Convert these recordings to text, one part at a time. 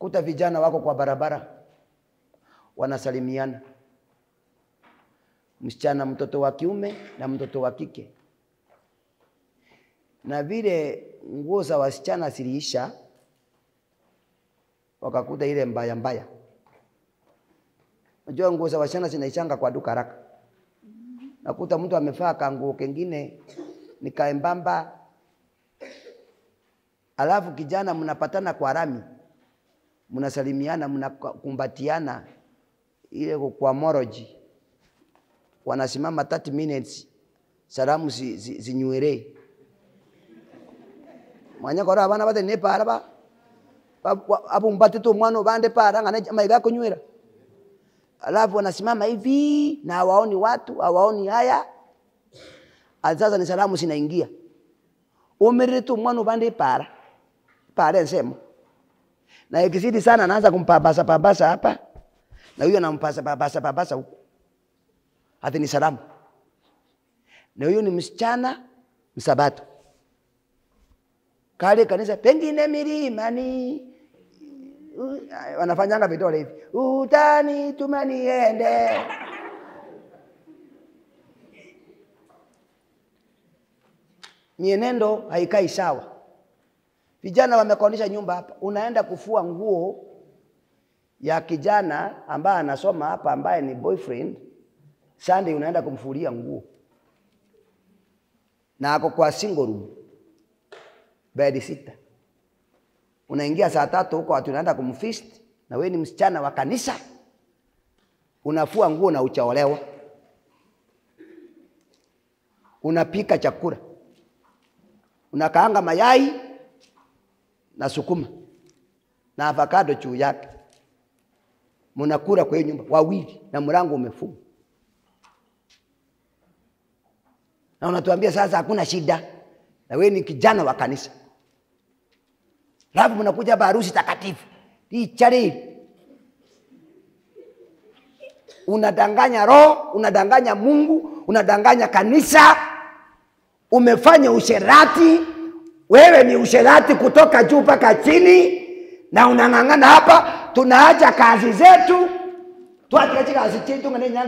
Kuta vijana wako kwa barabara wanasalimiana, msichana, mtoto wa kiume na mtoto wa kike. Na vile nguo za wasichana ziliisha, wakakuta ile mbaya mbaya. Unajua nguo za wasichana zinaishanga kwa duka haraka. Nakuta mtu amevaa kanguo kengine ni kaembamba. Alafu kijana mnapatana kwa rami, mnasalimiana, mnakumbatiana ile kwa moroji. Wanasimama 30 minutes, salamu zinywere. Mwanya kora abana bate ne para ba. Abu mbate tu mwana bande para ngana maiga kunywera. Alafu wanasimama hivi na hawaoni watu, hawaoni haya. Sasa ni salamu zinaingia. Umeretu mwana bande para. Para nsemo. Na ikizidi sana anaanza kumpapasa papasa hapa. Na huyo anampasa papasa papasa huko. Hata ni salamu. Na huyo ni msichana msabato. Kale kanisa pengine milimani wanafanyanga vidole hivi. Utani tumaniende. Mienendo haikai sawa. Vijana wamekodisha nyumba hapa. Unaenda kufua nguo ya kijana ambaye anasoma hapa, ambaye ni boyfriend. Sunday unaenda kumfulia nguo. Na ako kwa single room. Bed sita. Unaingia saa 3 huko watu unaenda kumfeast, na wewe ni msichana wa kanisa. Unafua nguo na hujaolewa. Unapika chakula. Unakaanga mayai na sukuma na avocado juu yake. Mnakula kwa hiyo nyumba wawili na mlango umefungwa. Na unatuambia sasa hakuna shida. Na wewe ni kijana wa kanisa. Alafu mnakuja hapa harusi takatifu. Hii chari. Unadanganya roho, unadanganya Mungu, unadanganya kanisa. Umefanya usherati. Wewe ni usherati kutoka juu mpaka chini. Na unang'ang'ana hapa. Tunaacha kazi zetu. Tuache kazi zetu ngene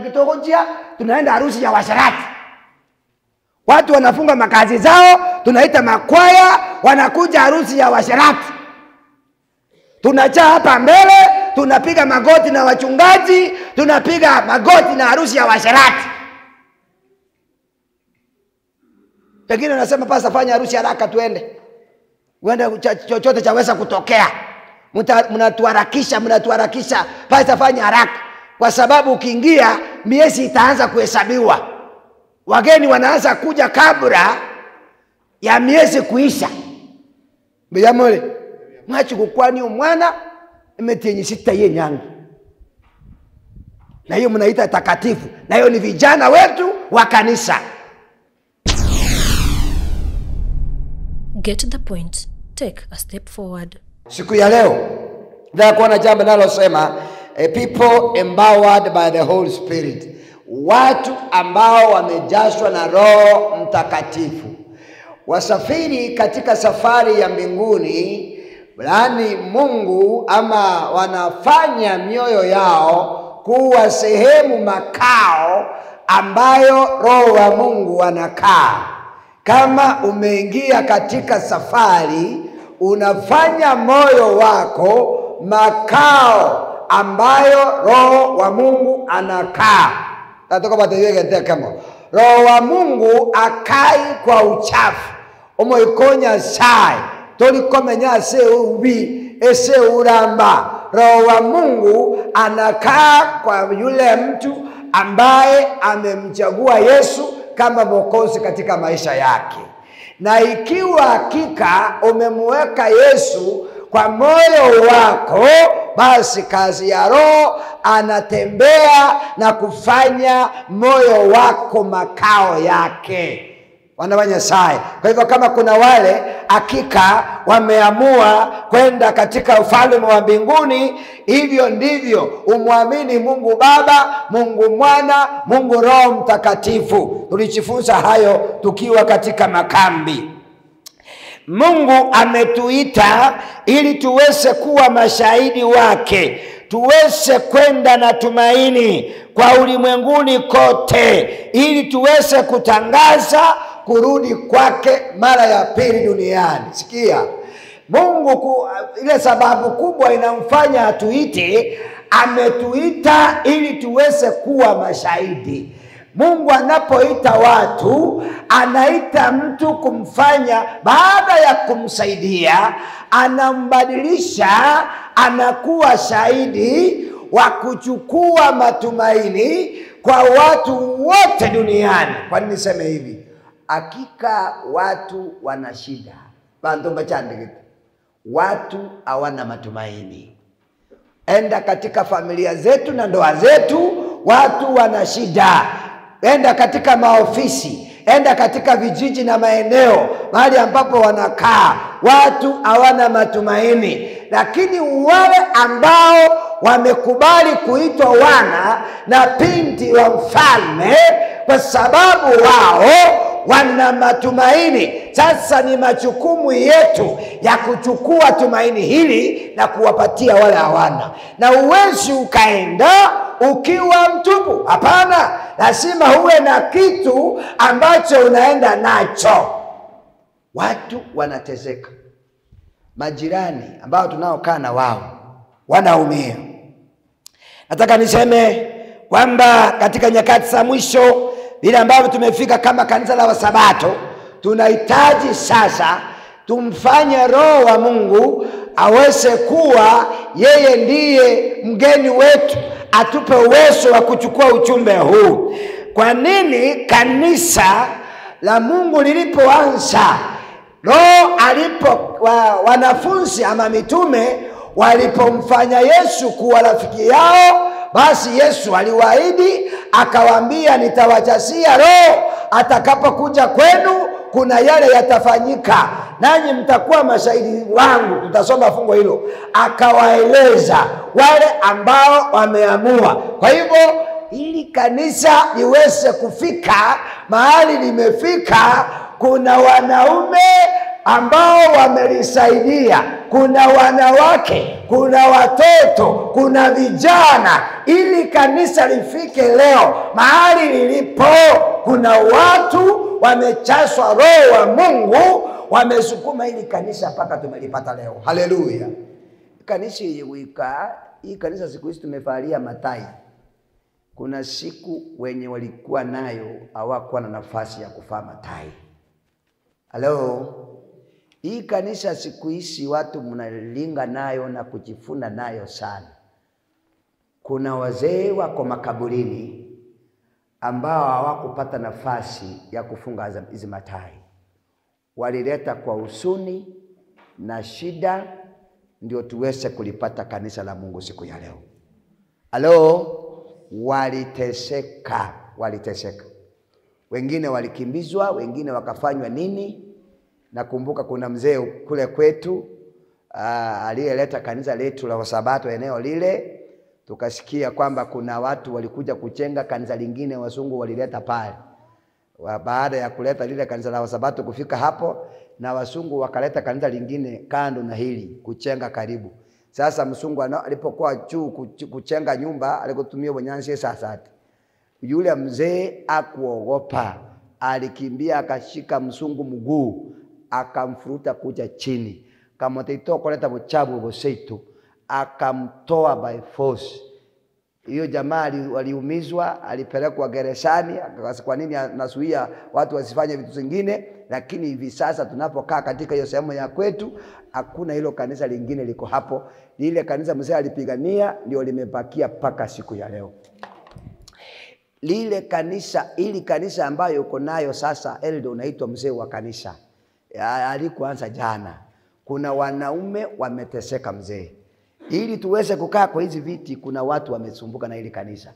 tunaenda harusi ya washerati. Watu wanafunga makazi zao, tunaita makwaya, wanakuja harusi ya washerati. Tunachaa hapa mbele, tunapiga magoti na wachungaji, tunapiga magoti na harusi ya washerati. Pengine unasema pasa fanya harusi haraka tuende. Uende chochote chaweza kutokea. Mnatuharakisha, mnatuharakisha, pasa fanya haraka. Kwa sababu ukiingia miezi itaanza kuhesabiwa. Wageni wanaanza kuja kabla ya miezi kuisha. Mbiyamole, mwachi kukwani mwana imetienyi sita yenyangu. Na hiyo mnaita takatifu. Na hiyo ni vijana wetu wa kanisa. Get the point. Take a step forward. Siku ya leo nataka kuona jambo linalosema people empowered by the Holy Spirit. Watu ambao wamejazwa na Roho Mtakatifu. Wasafiri katika safari ya mbinguni, yaani Mungu ama wanafanya mioyo yao kuwa sehemu makao ambayo Roho wa Mungu anakaa. Kama umeingia katika safari, unafanya moyo wako makao ambayo Roho wa Mungu anakaa. Roho wa Mungu akai kwa uchafu. Omoikonya sai tolikomenya se ubi ese uramba. Roho wa Mungu anakaa kwa yule mtu ambaye amemchagua Yesu kama Mwokozi katika maisha yake. Na ikiwa hakika umemweka Yesu kwa moyo wako, basi kazi ya Roho anatembea na kufanya moyo wako makao yake. Wana wa Nyasaye. Kwa hivyo kama kuna wale hakika wameamua kwenda katika ufalme wa mbinguni, hivyo ndivyo umwamini Mungu Baba, Mungu Mwana, Mungu Roho Mtakatifu. Tulijifunza hayo tukiwa katika makambi. Mungu ametuita ili tuweze kuwa mashahidi wake, tuweze kwenda na tumaini kwa ulimwenguni kote, ili tuweze kutangaza kurudi kwake mara ya pili duniani. Sikia, Mungu ile sababu kubwa inamfanya atuite, ametuita ili tuweze kuwa mashahidi. Mungu anapoita watu, anaita mtu kumfanya, baada ya kumsaidia, anambadilisha, anakuwa shahidi wa kuchukua matumaini kwa watu wote duniani. Kwa nini niseme hivi? Hakika watu wana shida. Watu hawana matumaini. Enda katika familia zetu na ndoa zetu, watu wana shida. Enda katika maofisi, enda katika vijiji na maeneo, mahali ambapo wanakaa, watu hawana matumaini. Lakini wale ambao wamekubali kuitwa wana na binti wa mfalme, kwa sababu wao wana matumaini. Sasa ni majukumu yetu ya kuchukua tumaini hili na kuwapatia wale hawana. Na uwezi ukaenda ukiwa mtupu. Hapana, lazima uwe na kitu ambacho unaenda nacho. Watu wanateseka. Majirani ambao tunaokaa na wao wanaumia. Nataka niseme kwamba katika nyakati za mwisho vile ambavyo tumefika kama kanisa la Wasabato, tunahitaji sasa tumfanye Roho wa Mungu aweze kuwa yeye ndiye mgeni wetu, atupe uwezo wa kuchukua ujumbe huu. Kwa nini kanisa la Mungu lilipoanza, Roho alipo wanafunzi ama mitume walipomfanya Yesu kuwa rafiki yao, basi Yesu aliwaahidi akawaambia, nitawajasia Roho atakapokuja kwenu, kuna yale yatafanyika, nanyi mtakuwa mashahidi wangu. Tutasoma fungo hilo. Akawaeleza wale ambao wameamua. Kwa hivyo ili kanisa liweze kufika mahali limefika, kuna wanaume ambao wamelisaidia, kuna wanawake, kuna watoto, kuna vijana. Ili kanisa lifike leo mahali lilipo, kuna watu wamechaswa Roho wa Mungu, wamesukuma ili kanisa mpaka tumelipata leo. Haleluya. Kanisa hii kanisa siku hizi tumevalia matai. Kuna siku wenye walikuwa nayo hawakuwa na nafasi ya kuvaa matai. Halo. Hii kanisa siku hizi watu mnalinga nayo na kujifuna nayo sana. Kuna wazee wako makaburini ambao hawakupata nafasi ya kufunga hizi matai. Walileta kwa huzuni na shida ndio tuweze kulipata kanisa la Mungu siku ya leo. Halo, waliteseka, waliteseka. Wengine walikimbizwa, wengine wakafanywa nini. Nakumbuka kuna mzee kule kwetu aliyeleta kanisa letu la Wasabato eneo lile. Tukasikia kwamba kuna watu walikuja kujenga kanisa lingine, wazungu walileta pale. Baada ya kuleta lile kanisa la Wasabato kufika hapo, na wazungu wakaleta kanisa lingine kando na hili kujenga karibu. Sasa mzungu alipokuwa juu kujenga nyumba alikotumia bonyansi sasa. Yule mzee akuogopa, alikimbia akashika mzungu mguu, akamfuruta kuja chini. Kama taito kuleta buchabu boseito, akamtoa by force. Hiyo jamaa aliumizwa, alipelekwa gerezani. Kwa nini anazuia watu wasifanye vitu zingine? Lakini hivi sasa tunapokaa katika hiyo sehemu ya kwetu, hakuna hilo kanisa lingine liko hapo. Lile kanisa mzee alipigania ndio limebakia mpaka siku ya leo. Lile kanisa, ili kanisa ambayo uko nayo sasa, eldo unaitwa mzee wa kanisa, alikuanza jana. Kuna wanaume wameteseka mzee. Ili tuweze kukaa kwa hizi viti, kuna watu wamesumbuka na hili kanisa.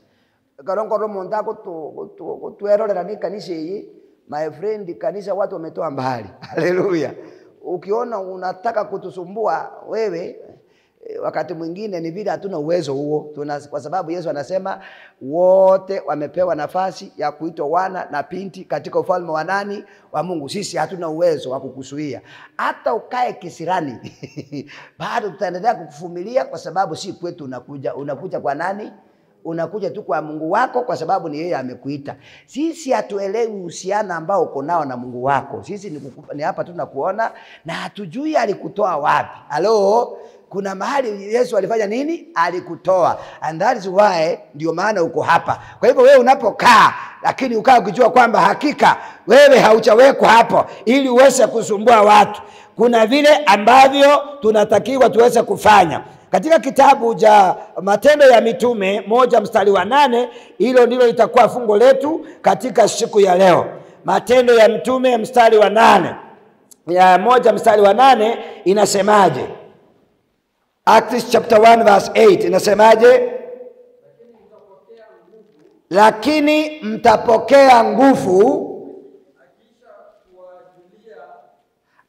Karongo mondako tuerolera ni kanisa hii, my friend, kanisa watu wametoa mbali. Haleluya. Ukiona unataka kutusumbua wewe, Wakati mwingine ni vile hatuna uwezo huo. Kwa sababu Yesu anasema wote wamepewa nafasi ya kuitwa wana na binti katika ufalme wa nani? Wa Mungu. Sisi hatuna uwezo wa kukuzuia. Hata ukae kisirani bado tutaendelea kukuvumilia, kwa sababu si kwetu unakuja. Unakuja kwa nani? Unakuja tu kwa Mungu wako, kwa sababu ni yeye amekuita. Sisi hatuelewi uhusiano ambao uko nao na Mungu wako. Sisi ni hapa tu tunakuona na hatujui alikutoa wapi. Halo, kuna mahali Yesu alifanya nini? Alikutoa. And that is why, ndio maana uko hapa. Kwa hivyo wewe unapokaa, lakini ukaa ukijua kwamba hakika wewe haujawekwa hapo ili uweze kusumbua watu. Kuna vile ambavyo tunatakiwa tuweze kufanya. Katika kitabu cha Matendo ya Mitume 1:8, hilo ndilo litakuwa fungo letu katika siku ya leo. Matendo ya Mitume 8, ya 1:8 inasemaje? Acts chapter 1 verse 8 inasemaje? Lakini mtapokea nguvu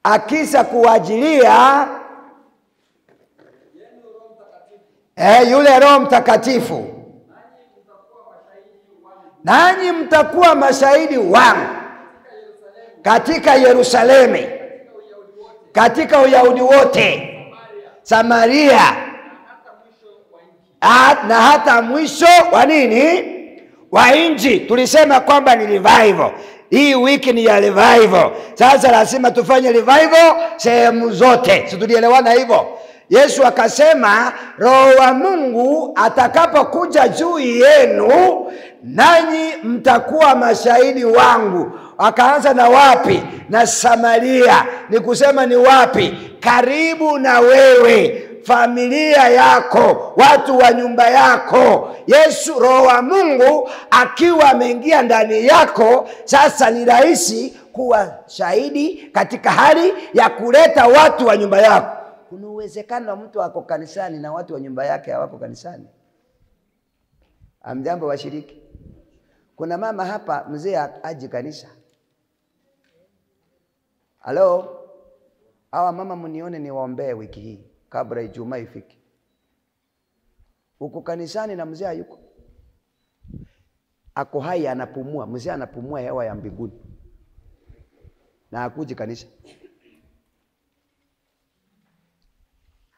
akisha kuajilia yule Roho Mtakatifu, nanyi mtakuwa mashahidi wangu katika Yerusalemu, katika Uyahudi wote, Samaria, na hata mwisho wa nini? Wa nchi. Tulisema kwamba ni revival. Hii wiki ni ya revival. Sasa lazima tufanye revival sehemu zote. Si tulielewana hivyo? Yesu akasema Roho wa Mungu atakapokuja juu yenu, nanyi mtakuwa mashahidi wangu. Akaanza na wapi? Na Samaria. Ni kusema ni wapi? Karibu na wewe, familia yako, watu wa nyumba yako. Yesu, Roho wa Mungu akiwa ameingia ndani yako, sasa ni rahisi kuwa shahidi katika hali ya kuleta watu wa nyumba yako. Kuna uwezekano mtu ako kanisani na watu wa nyumba yake hawako kanisani. Amjambo washiriki. Kuna mama hapa mzee aje kanisa. Halo? Hawa mama mnione niwaombee wiki hii kabla Ijumaa ifike. Uko kanisani na mzee hayuko. Ako hai anapumua, mzee anapumua hewa ya mbinguni. Na hakuji kanisa.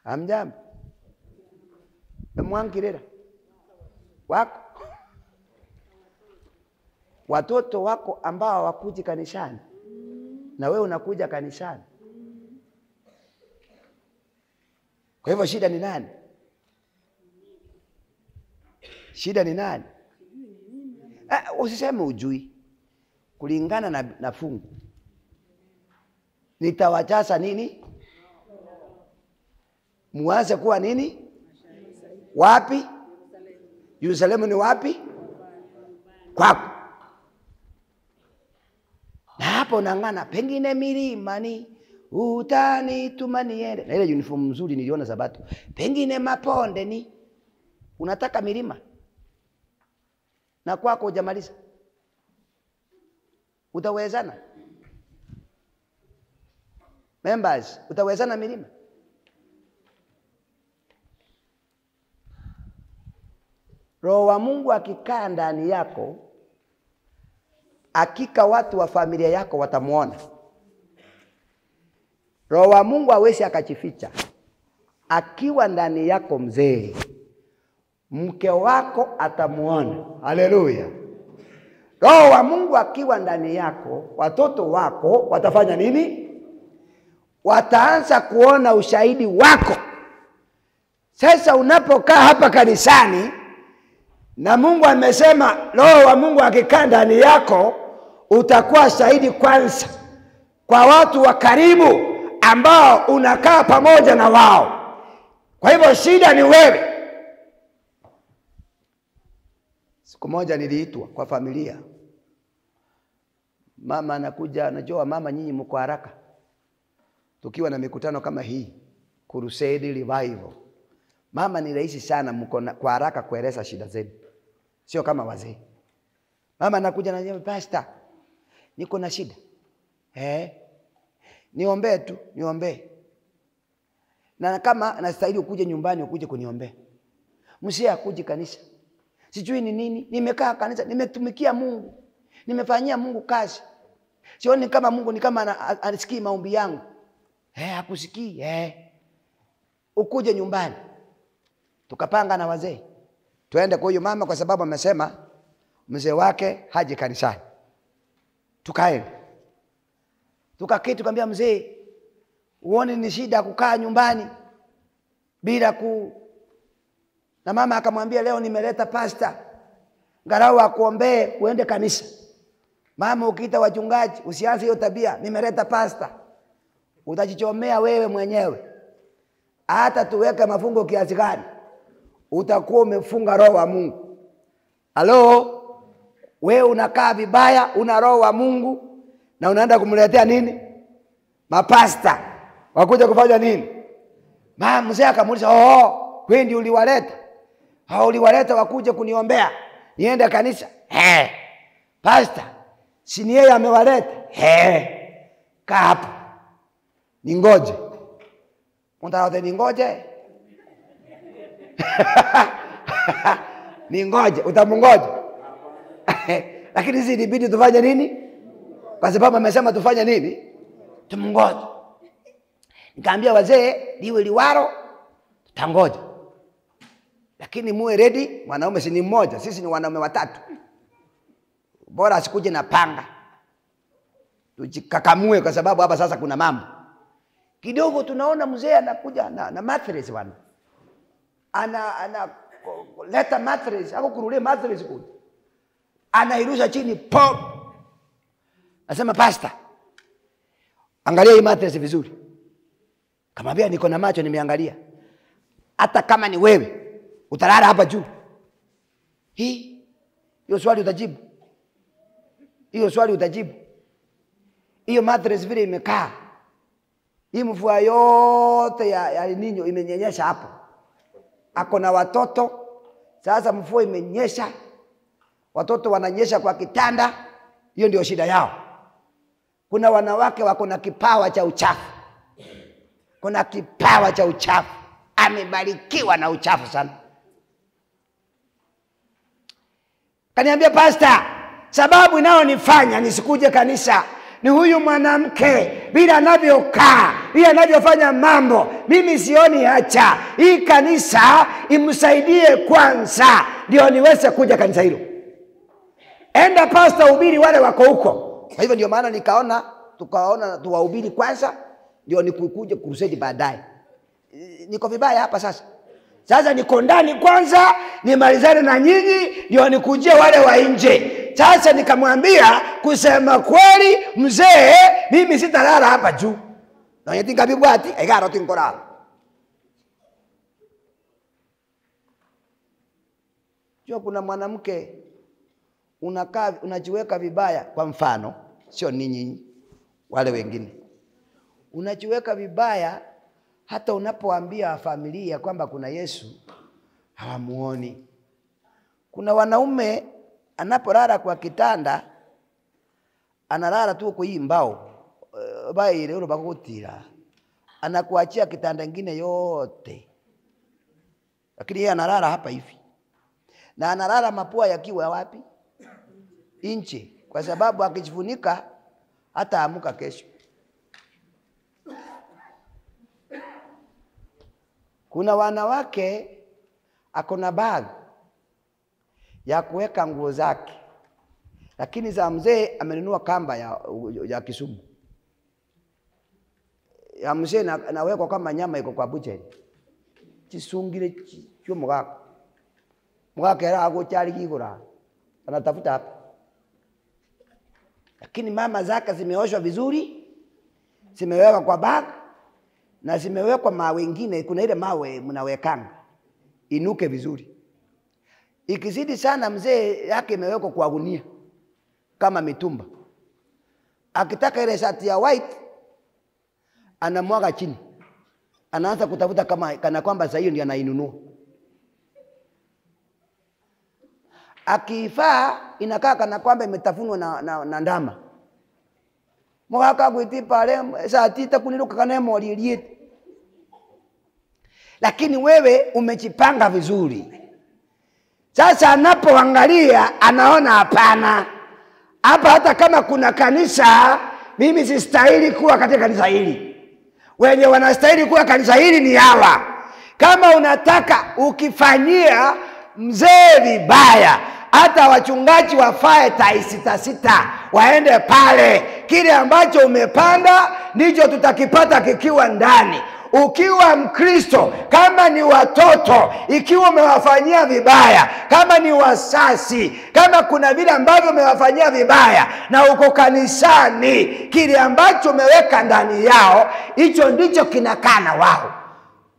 Amjambo. Mwangirera. Wako. Watoto wako ambao hawakuji kanisani. Na wewe unakuja kanisani. Kwa hivyo shida ni nani? Shida ni nani? Usiseme ujui. Kulingana na fungu. Nitawajaza nini? Muanze kuwa nini? Wapi? Yerusalemu ni wapi? Kwako. Na hapo unang'ana, pengine milimani utanituma niende. Na ile uniform nzuri niliona Sabato. Pengine maponde ni. Unataka milima. Na kwako hujamaliza. Utawezana? Members, utawezana milima? Roho wa Mungu akikaa ndani yako, hakika watu wa familia yako watamuona. Roho wa Mungu hawezi akajificha. Akiwa ndani yako mzee, mke wako atamuona. Haleluya. Roho wa Mungu akiwa ndani yako, watoto wako watafanya nini? Wataanza kuona ushahidi wako. Sasa unapokaa hapa kanisani na Mungu amesema Roho wa Mungu akikaa ndani yako, utakuwa shahidi kwanza kwa watu wa karibu ambao unakaa pamoja na wao. Kwa hivyo shida ni wewe. Siku moja niliitwa kwa familia. Mama anakuja, anajua mama nyinyi mko haraka. Tukiwa na mikutano kama hii, crusade revival. Mama ni rahisi sana mko kwa haraka kueleza shida zenu. Sio kama wazee. Mama anakuja na anasema, "Pastor, niko na shida. Niombee tu, niombee. Na kama nastahili ukuje nyumbani ukuje kuniombea. Mzee akuje kanisa. Sijui ni nini, nimekaa kanisa, nimetumikia Mungu. Nimefanyia Mungu kazi. Sioni kama Mungu ni kama anasikii maombi yangu. Hakusikii. Ukuje nyumbani. Tukapanga na wazee. Tuende kwa huyu mama kwa sababu amesema mzee wake haji kanisani. Tukaenda. Tukaketi tukamwambia mzee, uone ni shida kukaa nyumbani bila ku. Na mama akamwambia leo nimeleta pastor ngarau akuombee uende kanisa. Mama ukiita wachungaji usianze hiyo tabia, nimeleta pastor. Utajichomea wewe mwenyewe. Hata tuweke mafungo kiasi gani, utakuwa umefunga roho wa Mungu. Halo, wewe unakaa vibaya, una roho wa Mungu na unaenda kumletea nini? Mapasta. Wakuja kufanya nini? Mama mzee akamuuliza, "Oh, wewe ndio uliwaleta? Hao uliwaleta wakuje kuniombea niende kanisa?" Pastor, si ni yeye amewaleta? Kaa hapo. Ningoje. Unataka ningoje? Ningoje, utamungoja. Lakini sisi ilibidi tufanye nini? Kwa sababu amesema tufanye nini? Tumungoje. Nikaambia wazee, liwe liwaro, tutangoja. Lakini muwe ready, mwanaume si ni mmoja, sisi ni wanaume watatu. Bora asikuje na panga. Tujikakamue kwa sababu hapa sasa kuna mambo. Kidogo tunaona mzee anakuja na mattress bwana. Ana leta mattress, ako kurudia mattress kuja. Anairusha chini pop. Anasema pastor, angalia hii mattress vizuri. Kamwambia niko na macho nimeangalia. Hata kama ni wewe utalala hapa juu. Hii hiyo swali utajibu. Hiyo swali utajibu. Hiyo mattress vile imekaa. Hii mvua yote ya ninyo imenyenyesha hapo. Ako na watoto. Sasa mvua imenyesha. Watoto wananyesha kwa kitanda. Hiyo ndio shida yao. Kuna wanawake wako na kipawa cha uchafu. Kuna kipawa cha uchafu. Amebarikiwa na uchafu sana. Kaniambia pastor, sababu inayonifanya nisikuje kanisa ni huyu mwanamke, bila anavyokaa, bila anavyofanya mambo, mimi sioni hacha. Hii kanisa imsaidie kwanza ndio niweze kuja kanisa hilo. Enda pastor hubiri wale wako huko. Kwa hivyo ndio maana nikaona tukaona tuwahubiri kwanza ndio nikuje crusade baadaye. Niko vibaya hapa sasa. Sasa niko ndani kwanza nimalizane na nyinyi ndio nikujie wale wa nje. Sasa nikamwambia kusema kweli mzee, mimi sitalala hapa juu. Na yetinga bibwati egaro tinkorala. Jua kuna mwanamke unakaa unajiweka vibaya, kwa mfano, sio ninyi wale wengine. Unajiweka vibaya hata unapoambia familia kwamba kuna Yesu hawamuoni. Kuna wanaume anapolala kwa kitanda analala tu kwa hii mbao baile ulo bakutira, anakuachia kitanda kingine yote, lakini yeye analala hapa hivi, na analala mapua yakiwa wapi? Nje, kwa sababu akijifunika hata amuka kesho. Kuna wanawake akona bag ya kuweka nguo zake, lakini za mzee amenunua kamba ya Kisumu. Ya mzee nawekwa kama nyama iko kwa bucheri. Chisungire chio mugako. Mugako era agochari kigura. Anatafuta hapa. Lakini mama zake zimeoshwa vizuri, zimewekwa kwa bag na zimewekwa mawe mengine. Kuna ile mawe mnawekanga inuke vizuri. Ikizidi sana mzee yake imewekwa kwa gunia kama mitumba. Akitaka ile shati ya white anamwaga chini. Anaanza kutafuta kama kana kwamba sasa hiyo ndio anainunua. Akifaa inakaa kana kwamba imetafunwa na ndama. Mwaka gwiti pale saa tita kuniruka kana mori lieti. Lakini wewe umejipanga vizuri. Sasa anapoangalia anaona hapana, hapa hata kama kuna kanisa mimi sistahili kuwa katika kanisa hili. Wenye wanastahili kuwa kanisa hili ni hawa. Kama unataka ukifanyia mzee vibaya, hata wachungaji wafae tai 6 waende pale. Kile ambacho umepanda ndicho tutakipata kikiwa ndani. Ukiwa Mkristo, kama ni watoto, ikiwa umewafanyia vibaya, kama ni wasasi, kama kuna vile ambavyo umewafanyia vibaya na uko kanisani, kile ambacho umeweka ndani yao hicho ndicho kinakaa na wao.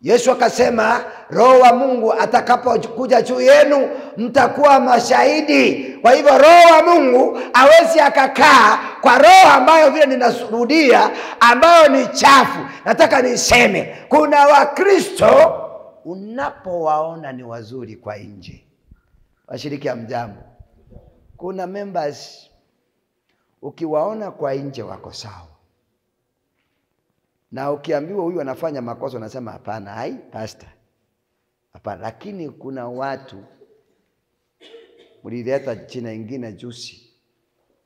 Yesu akasema Roho wa Mungu atakapokuja juu yenu mtakuwa mashahidi. Kwa hivyo Roho wa Mungu hawezi akakaa kwa roho ambayo vile ninarudia ambayo ni chafu. Nataka niseme kuna Wakristo unapowaona ni wazuri kwa nje. Washiriki hamjambo. Kuna members ukiwaona kwa nje wako sawa. Na ukiambiwa huyu anafanya makosa unasema hapana, hai pastor. Hapana. Lakini kuna watu mlileta jina ingine juzi.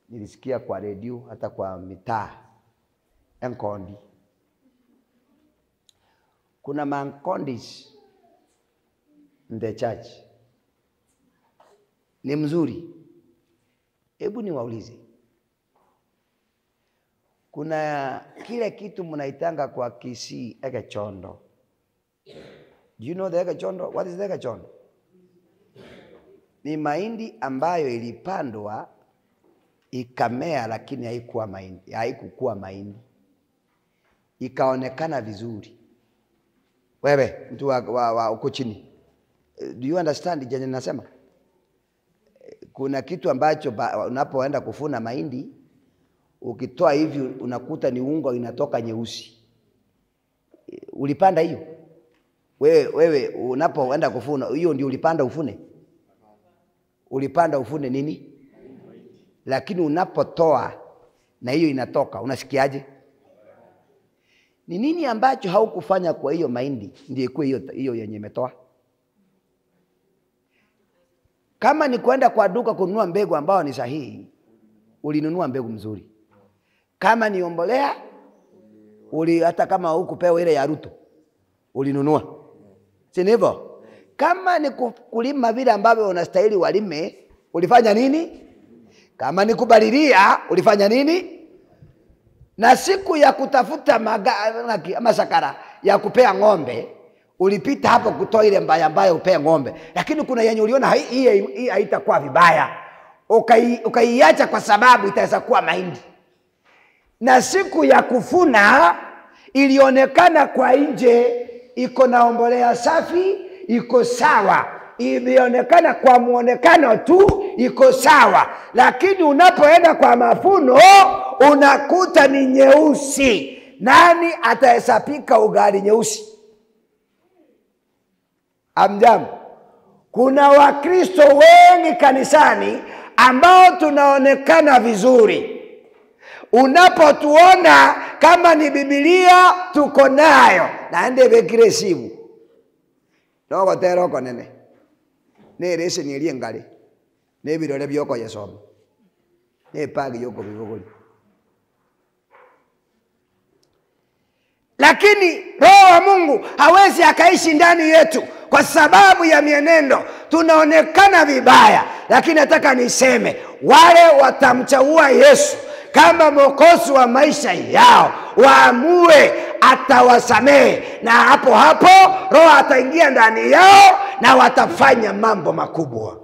Nilisikia kwa radio hata kwa mitaa. Enkondi. Kuna mankondis in the church. Ni mzuri. Hebu niwaulize. Kuna kile kitu mnaitanga kwa Kisii ekechondo. Do you know the ekechondo? What is the ekechondo? Ni mahindi ambayo ilipandwa ikamea, lakini haikuwa mahindi, haikukua mahindi. Ikaonekana vizuri. Wewe mtu wa uko chini. Do you understand jenye nasema? Kuna kitu ambacho unapoenda kufuna mahindi, ukitoa hivi unakuta ni unga inatoka nyeusi. Ulipanda hiyo? Wewe unapoenda kufuna, hiyo ndio ulipanda ufune? Ulipanda ufune nini? Lakini unapotoa na hiyo inatoka, unasikiaje? Ni nini ambacho haukufanya kwa hiyo mahindi ndiyo ikuwe hiyo yenye imetoa? Kama ni kwenda kwa duka kununua mbegu ambayo ni sahihi, ulinunua mbegu mzuri. Kama ni ombolea, hata kama hukupewa ile ya Ruto, ulinunua. Si ndivyo? Kama ni kulima vile ambavyo unastahili walime, ulifanya nini? Kama ni kubalilia, ulifanya nini? Na siku ya kutafuta masakara ya kupea ng'ombe, ulipita hapo kutoa ile mbaya mbaya upea ng'ombe. Lakini kuna yenye uliona hii haitakuwa vibaya, ukaiacha kwa sababu itaweza kuwa mahindi. Na siku ya kufuna ilionekana kwa nje iko na ombolea safi, iko sawa. Ilionekana kwa muonekano tu iko sawa, lakini unapoenda kwa mafuno unakuta ni nyeusi. Nani atahesabika ugali nyeusi? Amjambo. Kuna Wakristo wengi kanisani ambao tunaonekana vizuri. Unapotuona kama ni Biblia tuko nayo. Naende bekire simu. Noko teroko nene. Ne rese ni eliengale. Ne birore byoko yesoma. Ne pagi yoko bibogoli. Lakini Roho wa Mungu hawezi akaishi ndani yetu kwa sababu ya mienendo. Tunaonekana vibaya. Lakini nataka niseme, wale watamchagua Yesu kama Mwokozi wa maisha yao, waamue atawasamehe, na hapo hapo Roho ataingia ndani yao na watafanya mambo makubwa.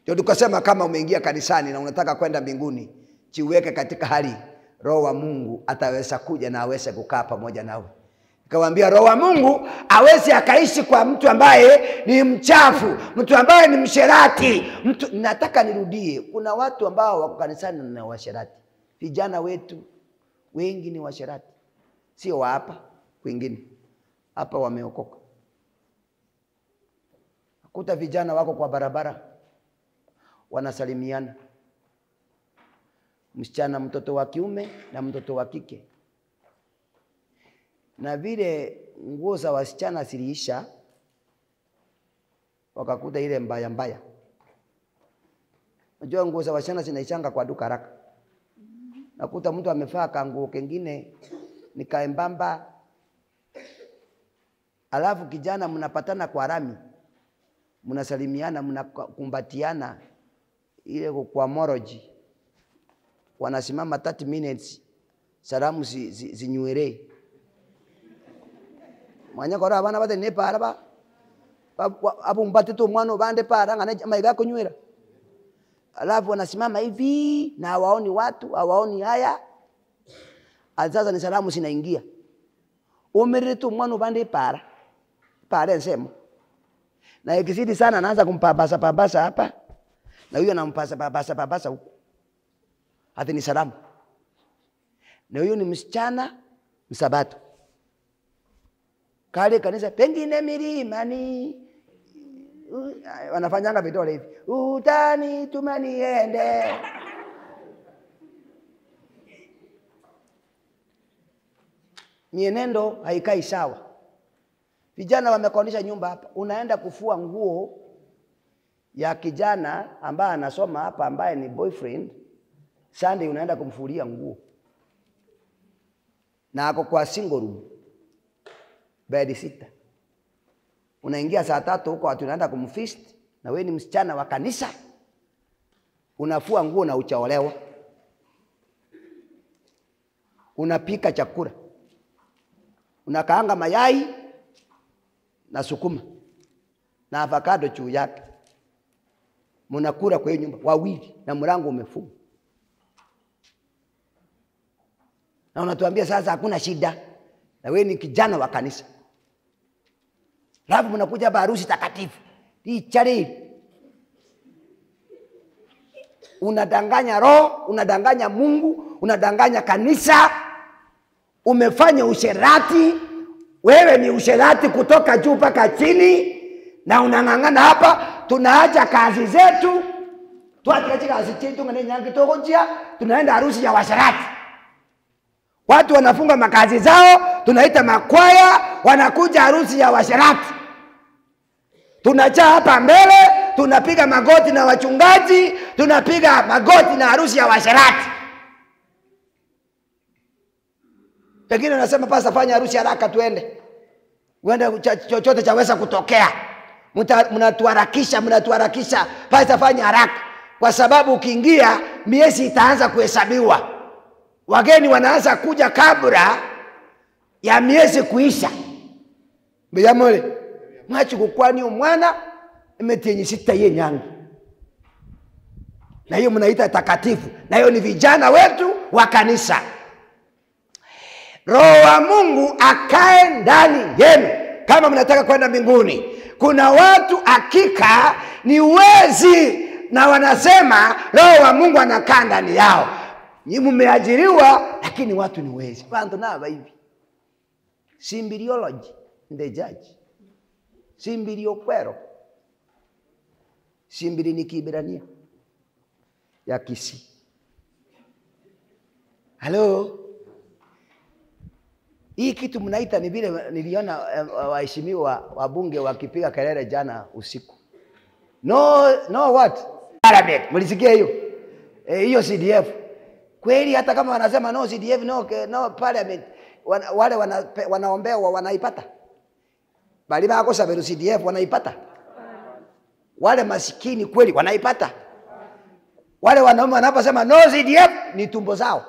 Ndio tukasema kama umeingia kanisani na unataka kwenda mbinguni, jiweke katika hali Roho wa Mungu ataweza kuja na aweze kukaa pamoja nawe. Nikamwambia Roho wa Mungu hawezi akaishi kwa mtu ambaye ni mchafu, mtu ambaye ni msherati, mtu. Nataka nirudie, kuna watu ambao wako kanisani na washerati. Vijana wetu wengi ni washerati. Sio wa hapa, kwingine. Hapa wameokoka. Kuta vijana wako kwa barabara wanasalimiana. Msichana mtoto wa kiume na mtoto wa kike. Na vile nguo za wasichana ziliisha, wakakuta ile mbaya mbaya. Unajua nguo za wasichana zinaishanga kwa duka haraka. Nakuta mtu amevaa kanguo kengine ni kaembamba. Alafu kijana mnapatana kwa rami, mnasalimiana, mnakumbatiana ile kwa moroji. Wanasimama 30 minutes, salamu zinywere. Mwanya kora abana bate ne para ba. Abu mbate tu mwana bande para ngane maiga kunywera. Alafu wanasimama hivi na hawaoni watu, hawaoni haya. Sasa ni salamu zinaingia. Umere tu mwana bande para. Para nsemo. Na ikizidi sana anaanza kumpapasa papasa hapa. Na huyo anampasa papasa papasa huko. Hata ni salamu. Na huyo ni msichana msabato. Kale kanisa pengine milimani wanafanyanga vidole hivi. Utani tumaniende. Mienendo haikai sawa. Vijana wamekodisha nyumba hapa. Unaenda kufua nguo ya kijana ambaye anasoma hapa, ambaye ni boyfriend. Sunday unaenda kumfulia nguo. Na ako kwa single room. Bed sita. Unaingia saa 3 huko watu unaenda kumfeast, na wewe ni msichana wa kanisa. Unafua nguo na hujaolewa. Unapika chakula. Unakaanga mayai na sukuma na avocado juu yake. Mnakula kwa hiyo nyumba wawili na mlango umefungwa. Na unatuambia sasa hakuna shida. Na wewe ni kijana wa kanisa. Alafu mnakuja hapa harusi takatifu. Hii chari. Unadanganya roho, unadanganya Mungu, unadanganya kanisa. Umefanya usherati. Wewe ni usherati kutoka juu mpaka chini. Na unang'ang'ana hapa. Tunaacha kazi zetu. Tuache kazi zetu ngane nyangi tokojia, tunaenda harusi ya washerati. Watu wanafunga makazi zao, tunaita makwaya, wanakuja harusi ya washerati. Tunachaa hapa mbele, tunapiga magoti na wachungaji, tunapiga magoti na harusi ya washerati. Pengine unasema pasa fanya harusi haraka tuende. Uende chochote chaweza kutokea. Mnatuharakisha, mnatuharakisha, pasa fanya haraka. Kwa sababu ukiingia miezi itaanza kuhesabiwa. Wageni wanaanza kuja kabla ya miezi kuisha. Mbiyamole, mwachi kukwani umwana imetienyi sita ye nyangu. Na hiyo mnaita takatifu. Na hiyo ni vijana wetu wa kanisa. Roho wa Mungu akae ndani yenu kama mnataka kwenda mbinguni. Kuna watu hakika ni wezi na wanasema Roho wa Mungu anakaa ndani yao. Ni mmeajiriwa lakini watu ni wezi. Bantu na hivi. Simbiriology the judge. Simbirio kwero. Simbiri ni Kiebrania ya Kisii. Hello. Hii kitu mnaita ni vile niliona waheshimiwa wabunge wakipiga kelele jana usiku. No, no what? Arabic. Mlisikia hiyo? Hiyo CDF. Kweli hata kama wanasema no CDF, no, no parliament, wale wanaombewa wanaipata. Bali bakosa beru CDF wanaipata. Wale masikini kweli wanaipata. Wale wanaume wanaposema no CDF ni tumbo zao.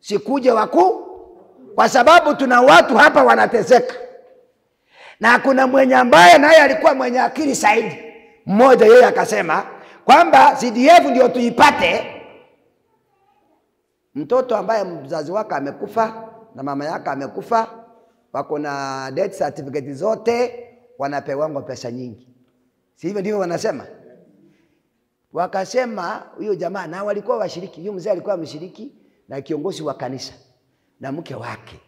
Sikuje wakuu, kwa sababu tuna watu hapa wanateseka. Na kuna mwenye ambaye naye alikuwa mwenye akili zaidi. Mmoja yeye akasema kwamba CDF ndio tuipate. Mtoto ambaye mzazi wake amekufa na mama yake amekufa, wako na death certificate zote, wanapewa pesa nyingi. Si hivyo ndivyo wanasema? Wakasema huyo jamaa, na walikuwa washiriki, huyo mzee alikuwa mshiriki na kiongozi wa kanisa na mke wake.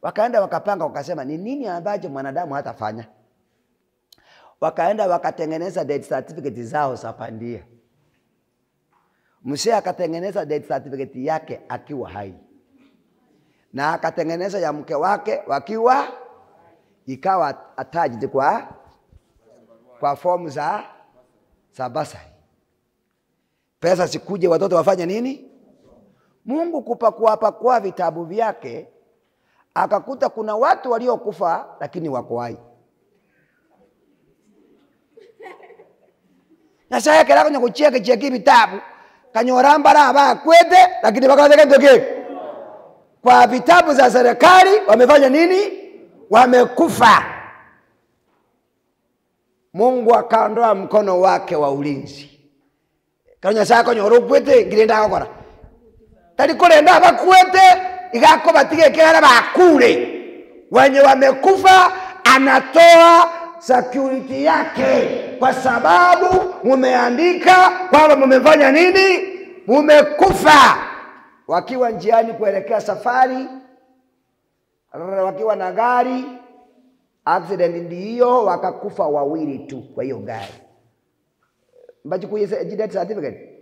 Wakaenda wakapanga, wakasema ni nini ambacho mwanadamu hatafanya. Wakaenda wakatengeneza death certificate zao za pandia. Mzee akatengeneza death certificate yake akiwa hai. Na akatengeneza ya mke wake wakiwa, ikawa attached kwa fomu za basari. Pesa sikuje watoto wafanye nini? Mungu kupakua pakua vitabu vyake akakuta kuna watu waliokufa lakini wako hai. Nyasaye kera kucheka cheki vitabu kanyoramba raba kwete lakini wakawa ndoke. Kwa vitabu za serikali wamefanya nini? Wamekufa. Mungu akaondoa mkono wake wa ulinzi. Kanya sako nyoro kwete ngirenda gokora. Tari kurenda bakwete igako batige kera bakure. Wenye wamekufa anatoa security yake kwa sababu mumeandika kwamba mumefanya nini? Mumekufa. Wakiwa njiani kuelekea safari, wakiwa na gari, accident ndiyo wakakufa wawili tu kwa hiyo gari. Mbachi death certificate.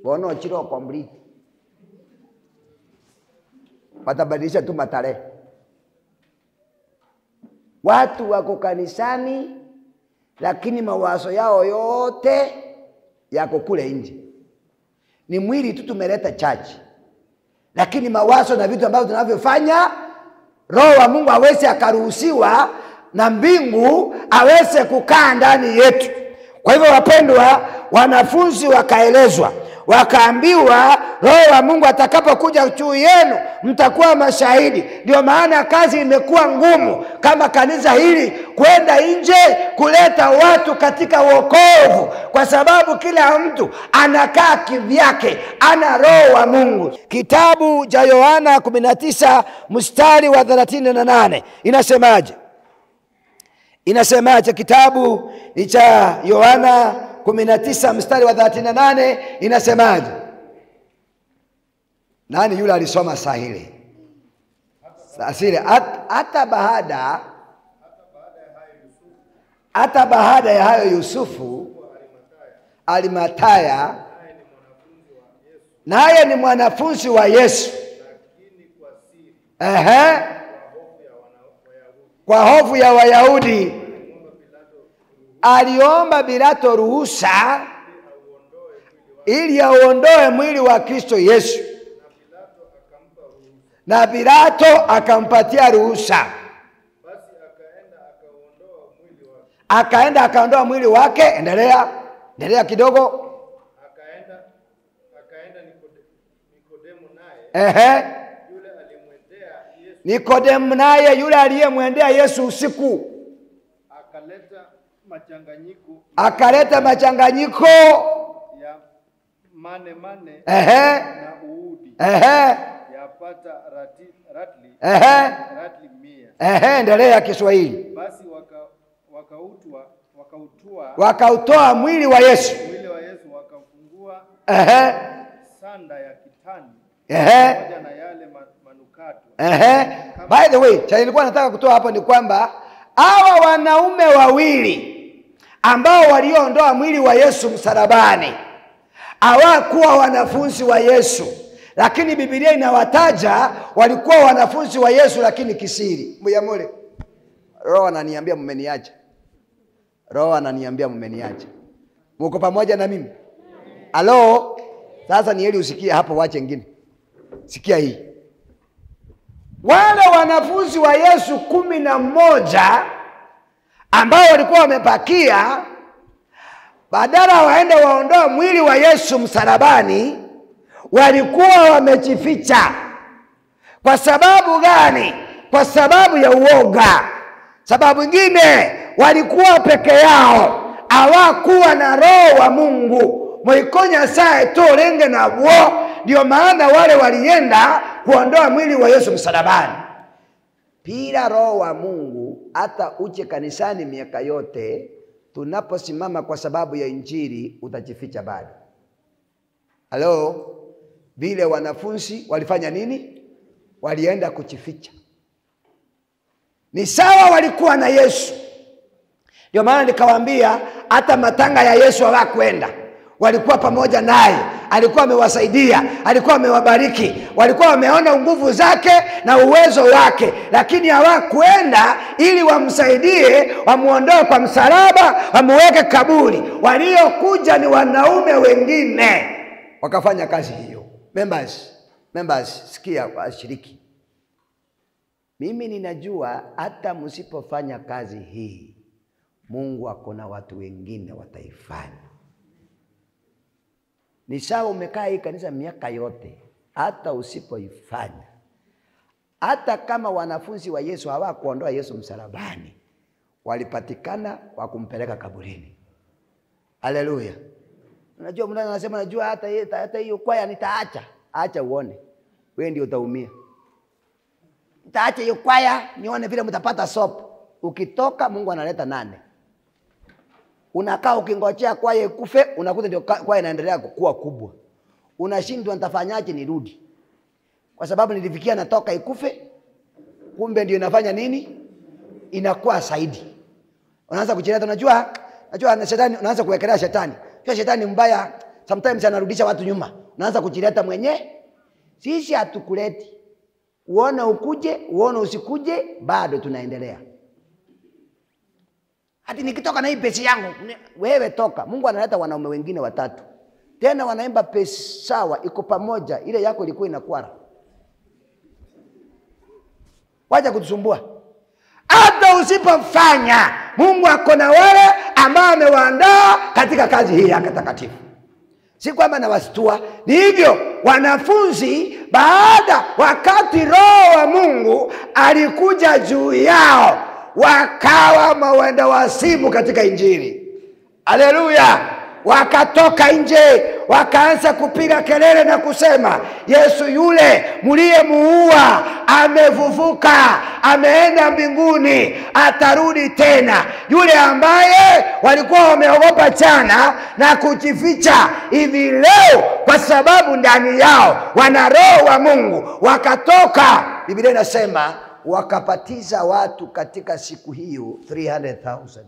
Bono chiro complete. Watabadilisha tu matare. Watu wako kanisani lakini mawazo yao yote yako kule nje. Ni mwili tu tumeleta church. Lakini mawazo na vitu ambavyo tunavyofanya, Roho wa Mungu aweze akaruhusiwa na mbingu aweze kukaa ndani yetu. Kwa hivyo wapendwa, wanafunzi wakaelezwa, wakaambiwa Roho wa Mungu atakapokuja juu yenu mtakuwa mashahidi. Ndio maana kazi imekuwa ngumu kama kanisa hili kwenda nje kuleta watu katika wokovu, kwa sababu kila mtu anakaa kivyake, ana Roho wa Mungu. Kitabu cha Yohana 19 mstari wa 38 inasemaje? Inasemaje? Kitabu ni cha Yohana 19 mstari wa 38 inasemaje? Nani yule alisoma saa ile? Saa ile hata baada ya hayo Yusufu Arimathaya, naye ni mwanafunzi wa Yesu. Ehe, kwa hofu ya Wayahudi aliomba Pilato ruhusa ili aondoe mwili wa Kristo Yesu. Na Pilato akampatia ruhusa. Akaenda akaondoa mwili wake. Endelea, endelea kidogo. Akaenda Nikodemo naye. Ehe. Yule alimwendea Yesu. Nikodemo naye yule aliyemwendea Yesu usiku. Akaleta machanganyiko. Akaleta machanganyiko ya mane mane. Ehe. Na uudi. Ehe. Yapata ratli. Ehe. Ratli 100. Ehe, endelea Kiswahili. Basi wakautoa mwili wa Yesu. Mwili wa Yesu wakafungua. Ehe. Sanda ya kitani. Ehe. Pamoja na yale manukato. Ehe. By the way, cha nilikuwa nataka kutoa hapo ni kwamba hawa wanaume wawili ambao waliondoa mwili wa Yesu msalabani hawakuwa wanafunzi wa Yesu, lakini Biblia inawataja walikuwa wanafunzi wa Yesu lakini kisiri. Muyamole. Roho ananiambia mmeniacha. Roho ananiambia mmeniacha. Mko pamoja na mimi? Halo? Sasa ni heri usikie hapo, wache wengine. Sikia hii. Wale wanafunzi wa Yesu 11 ambao walikuwa wamepakia, badala waende waondoe mwili wa Yesu msalabani, walikuwa wamejificha. Kwa sababu gani? Kwa sababu ya uoga. Sababu nyingine, walikuwa peke yao, hawakuwa na Roho wa Mungu. Mwikonya saa torenge na wo. Ndio maana wale walienda kuondoa mwili wa Yesu msalabani. Bila Roho wa Mungu, hata uche kanisani miaka yote, tunaposimama kwa sababu ya Injili, utajificha bado. Halo? Vile wanafunzi walifanya nini? Walienda kujificha. Ni sawa walikuwa na Yesu. Ndio maana nikawaambia hata matanga ya Yesu hawakwenda. Walikuwa pamoja naye. alikuwa amewasaidia, alikuwa amewabariki, walikuwa wameona nguvu zake na uwezo wake, lakini hawakwenda ili wamsaidie, wamuondoe kwa msalaba, wamuweke kaburi. Waliokuja ni wanaume wengine wakafanya kazi hiyo. Members, sikia washiriki. Mimi ninajua hata msipofanya kazi hii, Mungu akona watu wengine wataifanya. Ni sawa umekaa hii kanisa miaka yote, hata usipoifanya. Hata kama wanafunzi wa Yesu hawakuondoa Yesu msalabani, walipatikana wa kumpeleka kaburini. Haleluya. Unajua mtu anasema najua hata hiyo kwaya nitaacha. Acha uone. Wewe ndio utaumia. Nitaacha hiyo kwaya nione vile mtapata sopo. Ukitoka Mungu analeta 8. Unakaa ukingojea kwaya ikufe, unakuta ndio kwaya inaendelea kukua kubwa. Unashindwa nitafanyaje nirudi? Kwa sababu nilifikia natoka ikufe, kumbe ndio inafanya nini? Inakuwa zaidi. Unaanza kuchileta, unajua na shetani, unaanza kuwekelea shetani. Kwa shetani mbaya, sometimes anarudisha watu nyuma. Unaanza kuchileta mwenye. Sisi hatukuleti. Uone ukuje, uone usikuje, bado tunaendelea. Hati nikitoka na hii pesa yangu, wewe toka. Mungu analeta wanaume wengine 3. Tena wanaimba pesa sawa, iko pamoja, ile yako ilikuwa inakwara. Wacha kutusumbua. Hata usipofanya, Mungu ako na wale ambao amewaandaa katika kazi hii yake takatifu. Si kwamba nawastua, ni hivyo wanafunzi baada wakati Roho wa Mungu alikuja juu yao, wakawa mawenda wasimu katika Injili. Haleluya. Wakatoka nje, wakaanza kupiga kelele na kusema, Yesu yule mliyemuua amefufuka, ameenda mbinguni, atarudi tena. Yule ambaye walikuwa wameogopa jana na kujificha, hivi leo kwa sababu ndani yao wana Roho wa Mungu, wakatoka. Biblia inasema wakapatiza watu katika siku hiyo 300,000.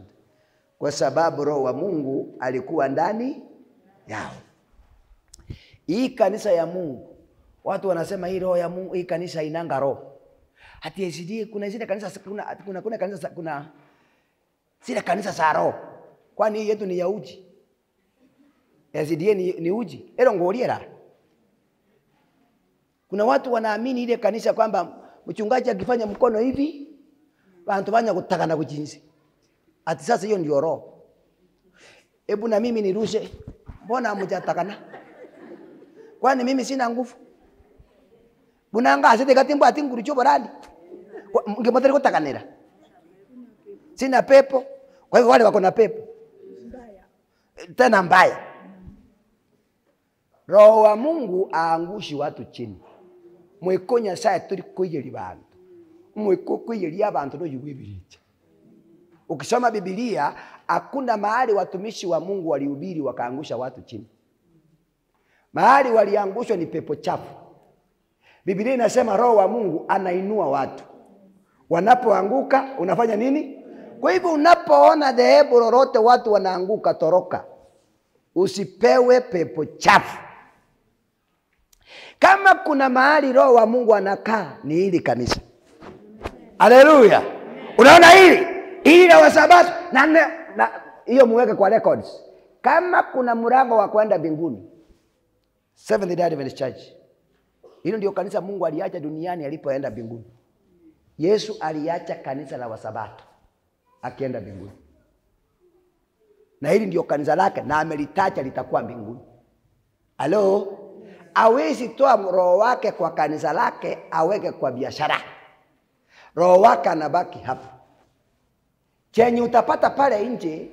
Kwa sababu Roho wa Mungu alikuwa ndani yao. Hii kanisa ya Mungu, watu wanasema hii roho ya Mungu, hii kanisa inanga roho. Hati SDA kuna zile kanisa, kuna kanisa, kuna zile kanisa za roho. Kwani hii yetu ni ya uji? SDA ni uji. Ero ngoliera. Kuna watu wanaamini ile kanisa kwamba mchungaji akifanya mkono hivi, watu wanya kutaka na kujinsi. Ati sasa hiyo ndio roho. Hebu na mimi nirushe. Mbona hamjatakana? Kwani mimi sina nguvu? Bunanga asete katimbo ati ngurucho borani. Ngemoteri kutakanira. Sina pepo. Kwa hivyo wale wako na pepo mbaya. Tena mbaya. Roho wa Mungu aangushi watu chini. Mwikonya saa turi kuyeli bantu. Mwiko kuyeli abantu no yuwibiricha. Ukisoma Biblia, hakuna mahali watumishi wa Mungu walihubiri wakaangusha watu chini. Mahali waliangushwa ni pepo chafu. Biblia inasema Roho wa Mungu anainua watu. Wanapoanguka unafanya nini? Kwa hivyo unapoona dhehebu lolote watu wanaanguka, toroka. Usipewe pepo chafu. Kama kuna mahali Roho wa Mungu anakaa ni hili kanisa. Haleluya. Unaona hili? Hili la Wasabato na hiyo muweke kwa records. Kama kuna mlango wa kwenda mbinguni, Seventh Day Adventist Church. Hilo ndio kanisa Mungu aliacha duniani alipoenda mbinguni. Yesu aliacha kanisa la Wasabato akienda mbinguni. Na hili ndio kanisa lake na amelitacha litakuwa mbinguni. Halo? Hawezi toa roho wake kwa kanisa lake aweke kwa biashara. Roho wake anabaki hapa. Chenye utapata pale nje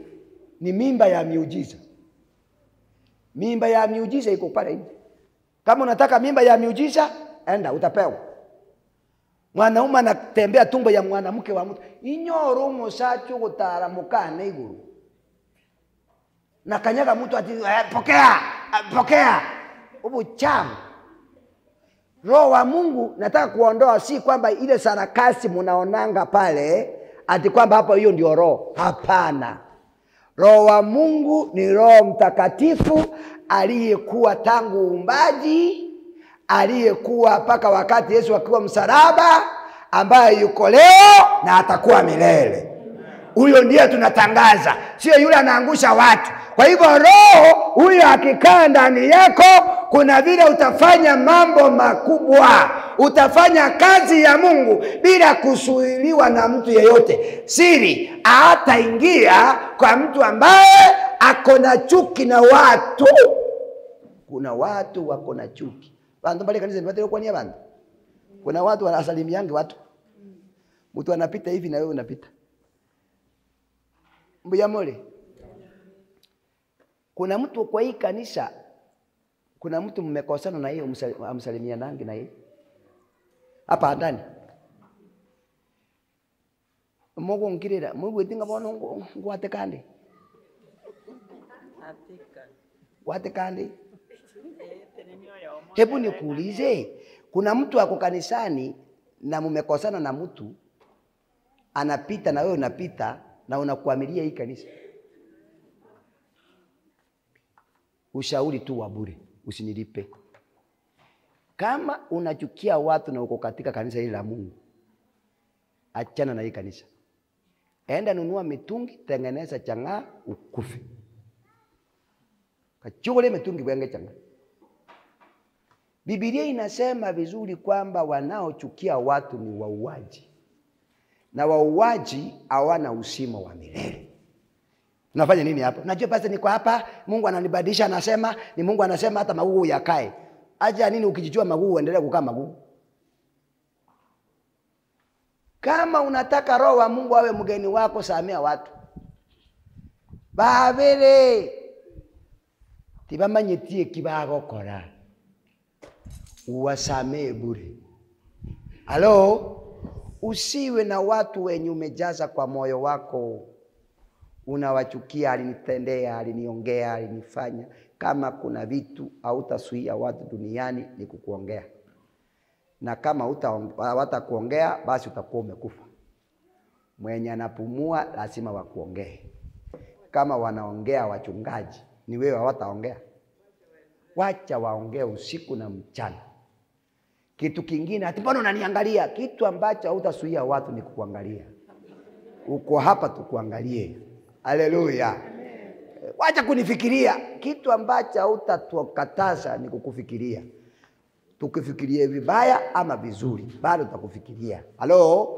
ni mimba ya miujiza. Mimba ya miujiza iko pale nje. Kama unataka mimba ya miujiza, enda utapewa. Mwanaume anatembea tumbo ya mwanamke wa mtu. Inyoro musacho gutaramukana iguru. Na kanyaga mtu ati pokea, pokea. Ubuchamu. Roho wa Mungu nataka kuondoa, si kwamba ile sarakasi mnaonanga pale ati kwamba hapo hiyo ndio roho. Hapana. Roho wa Mungu ni Roho Mtakatifu aliyekuwa tangu uumbaji, aliyekuwa mpaka wakati Yesu akiwa msalaba, ambaye yuko leo na atakuwa milele. Huyo ndiye tunatangaza, sio yule anaangusha watu. Kwa hivyo Roho huyo akikaa ndani yako, kuna vile utafanya mambo makubwa, utafanya kazi ya Mungu bila kusuiliwa na mtu yeyote. Siri hataingia kwa mtu ambaye ako na chuki na watu. Kuna watu wako na chuki. Bantu bali kanisa ni kwa nia bantu. Kuna watu wanasalimiange watu. Mtu anapita hivi na wewe unapita. Mbuya mole. Kuna mtu kwa hii kanisa, kuna mtu mmekosana na yeye, amsalimianange na yeye. Hapa ndani. Mungu ngirira, Mungu itinga bono ngwatekande. Watekande. Hebu nikuulize, kuna mtu ako kanisani na mmekosana na mtu anapita na wewe unapita na unakuamilia hii kanisa. Ushauri tu wa bure, usinilipe. Kama unachukia watu na uko katika kanisa hili la Mungu, achana na hii kanisa. Enda nunua mitungi, tengeneza chang'aa, ukufe. Kachukule mitungi wenge chang'aa. Biblia inasema vizuri kwamba wanaochukia watu ni wauaji. Na wauaji hawana uzima wa milele. Unafanya nini hapa? Najua pastor niko hapa, Mungu ananibadilisha, anasema, ni Mungu anasema hata magugu yakae. Acha nini ukijijua magugu uendelee kukaa magugu? Kama unataka Roho wa Mungu awe mgeni wako, samea watu. Babere tibamanyitie kibagokora. Uwasamee bure. Halo? Usiwe na watu wenye umejaza kwa moyo wako. Unawachukia, alinitendea, aliniongea, alinifanya. Kama kuna vitu hautasuia watu duniani ni kukuongea. Na kama hawatakuongea basi utakuwa umekufa. Mwenye anapumua lazima wakuongee. Kama wanaongea wachungaji, ni wewe hawataongea. Wacha waongee usiku na mchana. Kitu kingine, ati mbona unaniangalia? Kitu ambacho hautasuia watu ni kukuangalia. Uko hapa tukuangalie. Haleluya. Wacha kunifikiria. Kitu ambacho hautatukataza ni kukufikiria. Tukifikirie vibaya ama vizuri, bado tutakufikiria. Halo?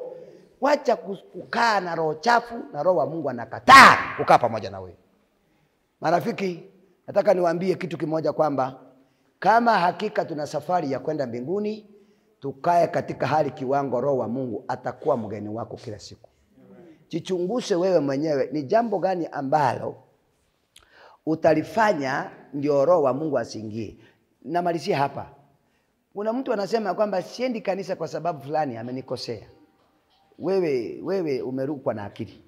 Wacha kukaa na roho chafu, na Roho wa Mungu anakataa kukaa pamoja na wewe. Marafiki, nataka niwaambie kitu kimoja kwamba kama hakika tuna safari ya kwenda mbinguni, tukae katika hali kiwango Roho wa Mungu atakuwa mgeni wako kila siku. Jichunguse wewe mwenyewe, ni jambo gani ambalo utalifanya ndio Roho wa Mungu asiingie. Namalizia hapa. Kuna mtu anasema kwamba siendi kanisa kwa sababu fulani amenikosea. Wewe umerukwa na akili.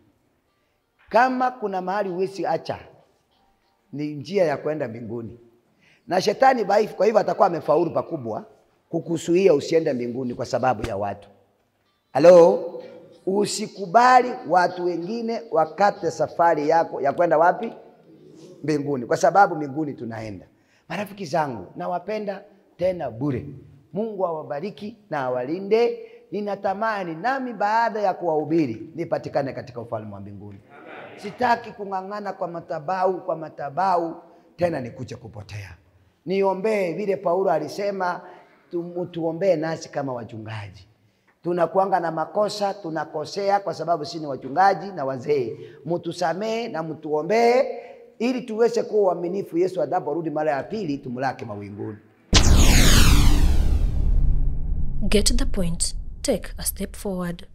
Kama kuna mahali huwezi acha, ni njia ya kwenda mbinguni. Na shetani kwa hivyo atakuwa amefaulu pakubwa kukusuia usiende mbinguni kwa sababu ya watu. Halo? Usikubali watu wengine wakate safari yako ya kwenda wapi? Mbinguni. Kwa sababu mbinguni tunaenda. Marafiki zangu, nawapenda tena bure. Mungu awabariki na awalinde. Ninatamani nami baada ya kuwahubiri nipatikane katika ufalme wa mbinguni. Sitaki kung'ang'ana kwa madhabahu tena nikuje kupotea. Niombee vile Paulo alisema, tuombee nasi kama wachungaji. Tunakuanga na makosa, tunakosea kwa sababu sisi ni wachungaji na wazee. Mtusamee na mtuombee ili tuweze kuwa waaminifu. Yesu adaporudi mara ya pili tumlake mawinguni. Get the point. Take a step forward.